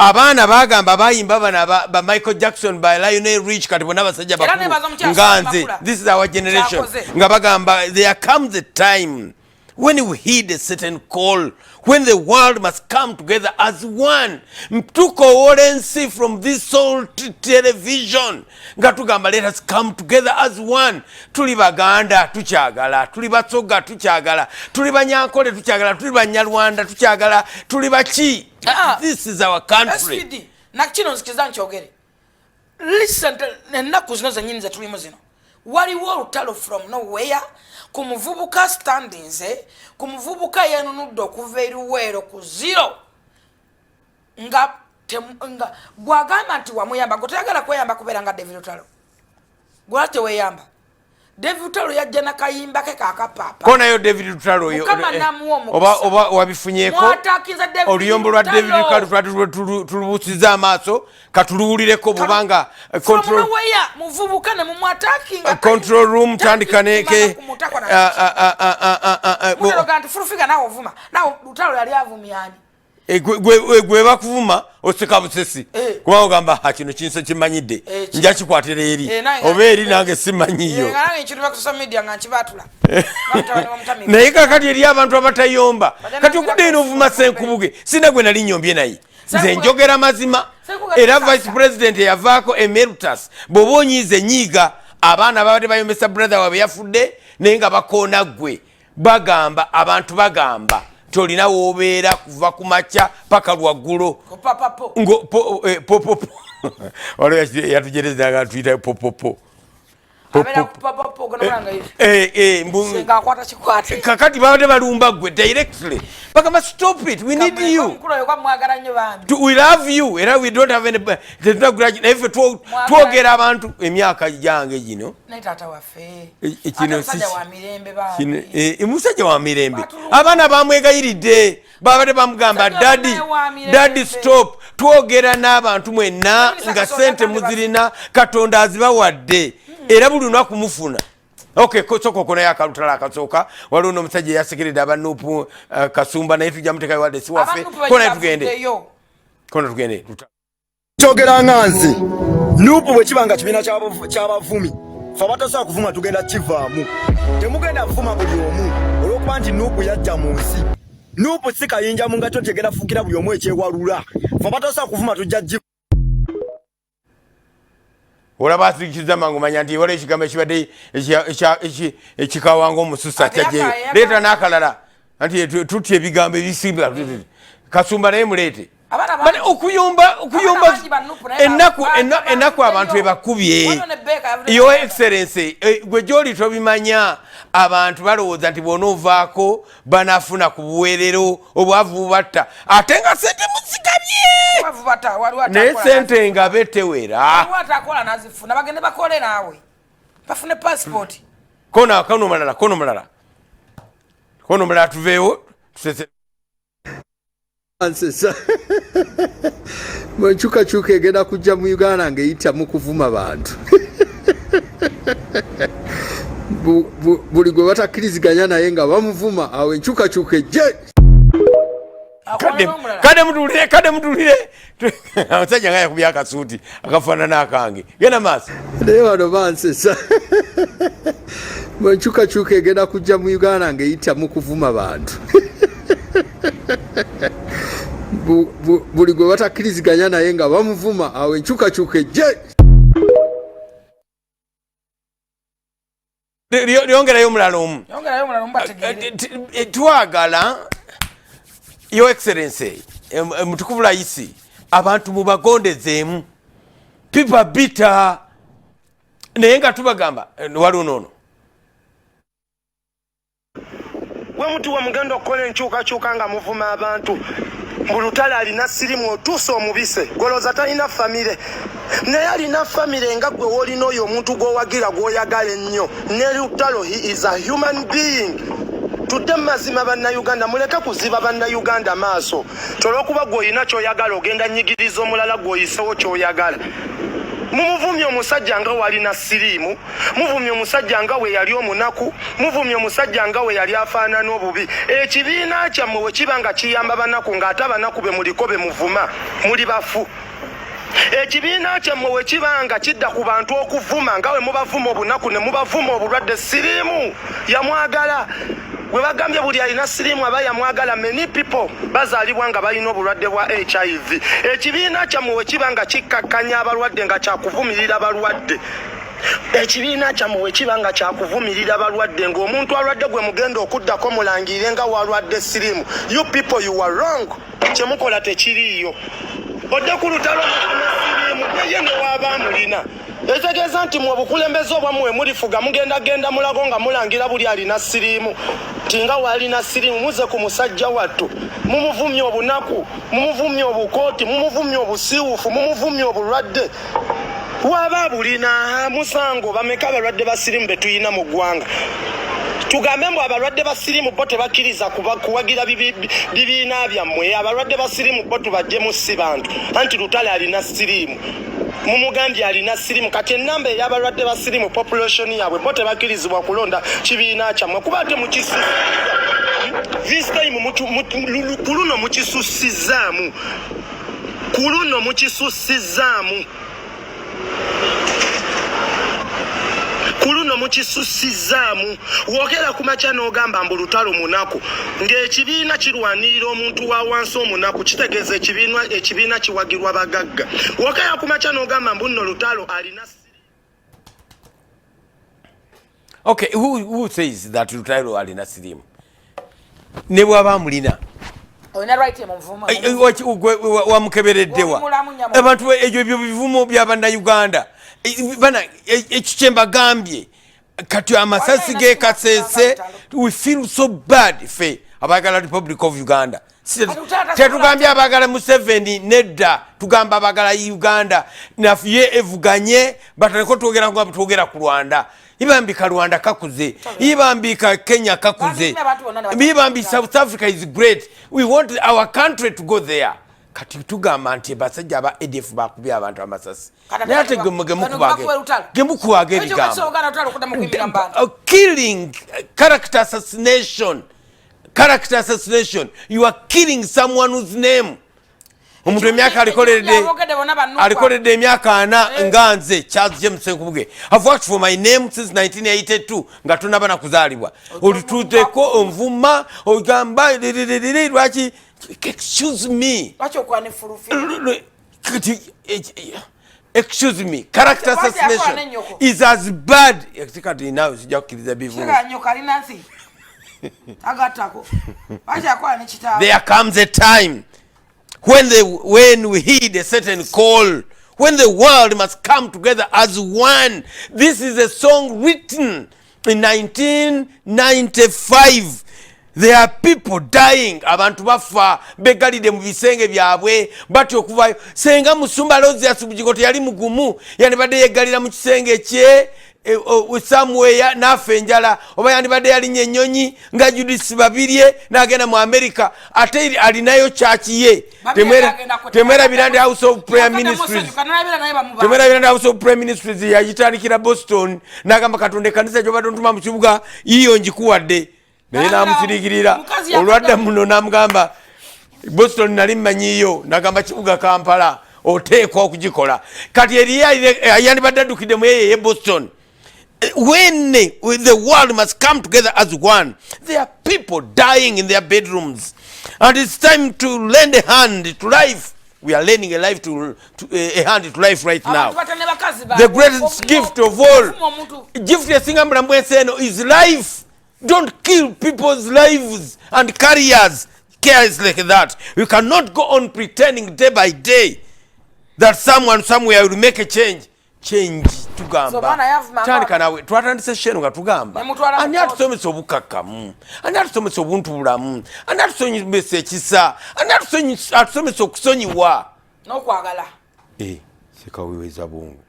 Abaana bagamba bayimba bano ba Michael Jackson, ba Lionel Rich, kati bonna basajja bakulu nga nze. This is our generation. Nga bagamba there comes a time when we heed a certain call, when the world must come together as one. Tukowoola ensi from this salt television nga tugamba, let us come together as one. Tuli Baganda, tukyagala. Tuli Basoga, tukyagala. Tuli Banyankole, tukyagala. Tuli Banyarwanda, tukyagala. Tuli baki? Ah. This is our country. SPD, nakino nzikiza nkyogere. Listen, ennaku zino zenyini zetulimu zino, waliwo olutalo from nowhere ku muvubuka standinze, ku muvubuka yenunudde okuva eruweero ku zero, nga nga bwagamba nti wamuyamba. Gwe toyagala kweyamba kubeera nga David Lutalo, gwala teweyamba. David Lutalo yajja nakayimba ke kakapaapa. Konayo David Lutalo oyo. Mukama n'amuwa omukisa. Oba wabifunyeeko? Mwatakinza David Oluyombo lwa Lutalo. David Lutalo twali tulubuusiza amaaso, katuluwulireko bubanga From control nowhere, muvubuka ne mumwatakinga. Control room, tandika neke ah, ah, ah, ah, ah, ah, ah, ah, Muteroga nti Fulufiga naawe ovuma, naawe Lutalo yali avumyani? Gwe bakuvuma oseka busesi, kubanga ogamba, "Ha, kino kinso kimanyidde, nja kikwatira eri oba eri, nange simanyiyo." Nga nange nkiruba ku social media nga nkibaatula. Naye kakati eri abantu abatayomba, kati okudda eno ovuma Senkubuge, sina gwe nali nyombye naye, nze njogera mazima. Senkubuge Era tusasa. Vice president eyavaako emeritus, bw'oba onyiiza enyiiga, abaana babadde bayombesa brother waabwe yafudde, naye nga bakoona ggwe. Bagamba abantu, bagamba tolina woobeera kuva ku makya paka lwaggulo. Kupapapo. Ngo po popopo, waliwo yatujereza nga tuyita popopo. Abeera kupapapo gonamulanga ivi. Senga akwata kikwate. Kakati babadde balumba gwe directly, bagamba, "Stop it, we need you." Omukulu oyo kwamwagala nnyo bambi. We love you, era we don't have any tetuna grudge, naye ffe twogera abantu emyaka gyange gino. Naye taata waffe. Kino Ate musajja wa mirembe bambi. Musajja wa mirembe. Batulumba. Abaana bamwegayiridde, babadde bamugamba, Musajja "Daddy, naye wa mirembe. daddy, stop." Twogera n'abantu mwenna Minisita nga Katonda sente kandi muzirina, Katonda azibawadde, era buli lunaku mufuna. Okay, sooka okonayo akalutala akasooka. Waliwo n'omusajja eyasekeredde aba NUP, Kasumba, naye tujja muteekayo wadde si waffe. Aba NUP Konayo tugende. bavuddeyo. Kona tugende. Kyogera nga nze, NUP bwe kiba nga kibiina ky'abavumi, fe abatasobola kuvuma tugenda kivaamu. Temugenda kuvuma buli omu olw'okuba nti NUP yajja mu nsi. NUP si kayinja mu ngato nti egenda fuukira buli omu ekyewalula. Fe abatasobola kuvuma tujja gi Olaba asirikiza mangu, manya nti waliwo ekigambo ekibadde ekikawanga omususa. Ate Kyajjeyo. yaka- Leeta n'akalala, anti tutya ebigambo ebisimba. Kasumba naye muleete. Abaana Bane, bangi. okuyomba, okuyomba. Abaana bangi ba NUP naye Ennaku ennaku abantu bavuddeyo. ebakubye. Waliwo ne Baker yavuddeyo. Your Excellency, gwe gyoli tobimanya, abantu balowooza nti bw'onoovaako banafuna ku buweerero, obwavu bubatta, ate nga sente muzigabye. Bavu bata, waliwo Naye atakola. sente nga betewera. Waliwo atakola nazifuna, bagende bakole naawe bafune passport. Kona kono mulala, kono mulala, kono mulala, tuveewo tusese. Nsesa enkyukakyuka egenda kujja mu Uganda ng'eyita mu kuvuma bantu. Buli gwe batakkiriziganya naye nga bamuvuma, awo enkyukakyuka ejje. Kadde kadde mutulire, kadde mutulire. Omusajja nga yakubye akasuuti akafaanana akange, genda maaso. Naye bano bansesa. Enkyukakyuka egenda kujja mu Uganda ng'eyita mu kuvuma bantu. Buli gwe batakkiriziganya naye nga bamuvuma, awo enkyukakyuka ejje. Lyongerayo omulala omu. Yongerayo omulala omubategeere. Twagala Your Excellency, mutukuvu layisi, abantu mubagondezeemu. People are bitter, naye nga tubagamba, waliwo noono. We mutuwe mugenda okukola enkyukakyuka nga muvuma abantu mbu Lutale alina sirimu otuuse omubise. Golooza talina famire, naye alina famire nga gwe woolina oyo omuntu gw'owagira gw'oyagala ennyo. Ne Lutalo, he is a human being. Tudde mu mazima, Bannayuganda, muleke kuziba Bannayuganda maaso. Tolwokuba gwe olina ky'oyagala ogenda nyigiriza omulala gw'oyisewo ky'oyagala. Mumuvumye omusajja nga walina siriimu, muvumye omusajja nga we yali omunaku, muvumye omusajja nga we yali afaanana obubi. Ekibiina kyammwe we kiba nga kiyamba banaku, ng'ate abanaku be muliko be muvuma, muli bafu. Ekibiina kyammwe we kiba nga kidda ku bantu okuvuma nga we mubavuma obunaku ne mubavuma obulwadde, siriimu yamwagala. Gwe bagambye buli alina siriimu aba yamwagala. Many people bazaalibwa nga balina obulwadde bwa HIV. Ekibiina kyammwe we kiba nga kikkakkanya abalwadde, nga kyakuvumirira balwadde, ekibiina kyammwe we kiba nga kyakuvumirira balwadde, ng'omuntu alwadde gwe mugenda okuddako mulangirire nga walwadde siriimu, you people, you are wrong. Kyemukola tekiriiyo. Odde ku lutalo siriimu naye newaaba amulina, etegeeza nti mwe obukulembeze obwammwe mulifuga, mugenda genda mulago nga mulangira buli alina siriimu nti nga walina siriimu. Muze ku musajja wattu, mumuvumye obunaku, mumuvumye obukooti, mumuvumye obusiiwufu, mumuvumye obulwadde. Waba abulina musango. Bameka abalwadde ba siriimu be tuyina mu ggwanga? Tugambe mbu abalwadde ba siriimu bo tebakkiriza kuwagira bibiina byammwe? Abalwadde ba siriimu bo tubajjemu si bantu? Anti Lutale alina siriimu, mumugambye alina siriimu. Kati enamba ey'abalwadde ba siriimu, population yaabwe, bo tebakkirizibwa kulonda kibiina kyammwe? Kuba ate mukisusiza this time, ku luno mukisusizaamu, ku luno mukisusizaamu, ku luno mukisusizaamu. Wogera ku makya n'ogamba mbu Lutalo munaku, ng'ekibiina kirwanirira omuntu wa wansi omunaku, kitegeeza ekibiina kiwagirwa bagagga. Wogera ku makya n'ogamba mbu nno Lutalo alina Okay, who says that Lutalo alina sirimu? Ne bwaba amulina, olina right emuvuma. Wamukebereddewa? Omulamu nyama. Abantu ebyo ebyo bivumo byabannayuganda. Bana, ekyo kyembagambye kati amasasi Waliwo ge Kasese, we feel so bad fe abaagala Republic of Uganda. Kati Lutalo Tetugambye abaagala Museveni, nedda, tugamba abaagala Uganda naye evuganye, batandike twogera nga twogera ku Rwanda. Ibambika Rwanda kakuze, ibambika Kenya kakuze, Bantu abantu bonna ne ibambi South Africa is great. We want our country to go there. Kati tugamba nti basajja aba ADF bakubye abantu amasasi, naye ate bakuba Lutalo. gemukubaga Ekyo ebigambo kasobola Lutalo okuddamu okuyimirira mu bantu. Killing, character assassination, character assassination. You are killing someone whose name, omuntu emyaka alikoleredde Aboogedde bonna bannupa. alikoleredde emyaka 40 nga nze Charles James Senkubuge have worked for my name since 1982, nga tonaba nakuzaalibwa. Olituddeko onvuma, ogamba liriri lwaki? Excuse me. Lwaki okuba ne fulufi? Kati, excuse me, character Lwaki akola assassination n'ennyoko? is as bad. Kati naawe sijja kukkiriza bivumo. Kira nnyoko alina nsi agattako. Lwaki akola ne kitaawe? There comes a time when we heed a certain call, when the world must come together as one. This is a song written in 1995. There are people dying, abantu bafa begalidde mu bisenge byabwe, batya okuvayo. Senga Musumba Lozias Bugingo teyali mugumu, yandibadde yegalira mu kisenge kye somewhere n'afa enjala, oba yandibadde yalinnya ennyonyi nga Judith Babirye n'agenda mu America, ate alinayo kyaki ye. Temwerabira ndi House of Prayer Ministries, temwerabira ndi House of Prayer Ministries yagitandikira Boston, n'agamba Katonda ekkanisa gyobadde ontuma mu kibuga yiyo ngikuwadde, naye namusirikirira. Olwadda muno namugamba Boston nali mmanyiyo, nagamba kibuga Kampala oteekwa okugikola. Kati eriyo yandibadde addukidde mu eyo eye Boston. When the world must come together as one, there are people dying in their bedrooms, and it's time to lend a hand to life. We are lending a hand to life right now. The greatest gift of all, gift esinga mulamu bwensi eno, is life. Don't kill people's lives and careers cares like that. We cannot go on pretending day by day that someone somewhere will make a change. Change tugamba tandika nawe. Twatandise sheno nga tugamba ani atusomesa obukakkamu, ani atusomesa obuntu bulamu, ani atusomesa ekisa, ani atusomesa okusonyiwa n'okwagala. Sekaweeweza bungu.